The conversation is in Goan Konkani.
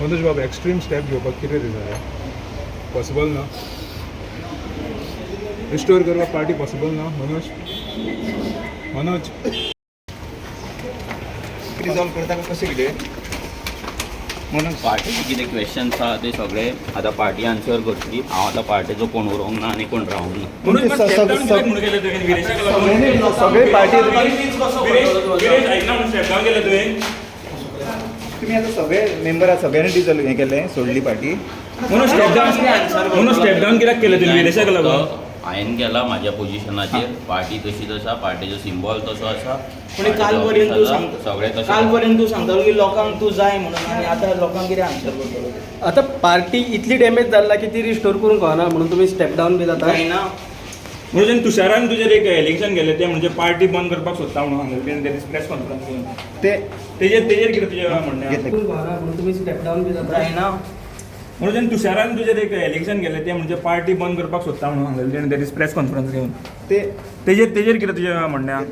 मनोज बाब, एक्स्ट्रीम स्टेप घेवपाक कितें रिजन आहा? पॉसिबल ना रिस्टोर करपाक पार्टी? पॉसिबल ना मनोज? मनोज. रिजॉल्व करता काय कशें कितें म्हणून? पार्टीचे कितें क्वेश्चन्स आहा ते सगळे आतां पार्टी आन्सर करतली. हांव आतां पार्टेचो कोण उरोंक ना आनी कोण रावंक ना. म्हणून स्टेप डावन कित्याक म्हणून केलें तुवें विरेशाक लागून? सगळे पार्टी विरेश, विरेश, आयकना म्हणून स्टेप डावन केलें तुवें? तुम्ही आता सगळे मेंबर आहात, सगळ्यांनी डिझॉल्व हें केलें, सोडली पार्टी. म्हणून स्टेप डावन, म्हणून स्टेप डावन कित्याक केलें तुवें विरेशाक लागून? हांवें केला माझ्या पोजिशनाचेर. पार्टी तशीच आसा, पार्टीचो सिंबॉल तसो आसा. पूण काल पर्यंत तूं सांगता, सगळें तशें. काल पर्यंत तूं सांगतालो की लोकांक तूं जाय म्हणून आनी आतां लोकांक कितें आन्सर करतलो? आता पार्टी इतली डॅमेज जाल्ला की ती रिस्टोर करूंक कळना म्हणून तुमी स्टेप डावन बी जाता? जायना. म्हणून तुषारान तुजेर एक एलिगेशन केलें, तें म्हणजे पार्टी बंद करपाक सोदता म्हणून सांगलें तेणी प्रेस कॉन्फरन्स घेवन. ते तेजेर कितें तुजें म्हणणें आहा? घेतले. करूंक कळना म्हणून तुमी स्टेप डावन बी जाता? जायना. म्हणून तुषारान तुजेर एक एलिगेशन केलें, तें म्हणजे पार्टी बंद करपाक सोदता म्हणून सांगलें तेणी तेणी प्रेस कॉन्फरन्स घेवन. ते तेजेर कितें तुजें म्हणणें आहा?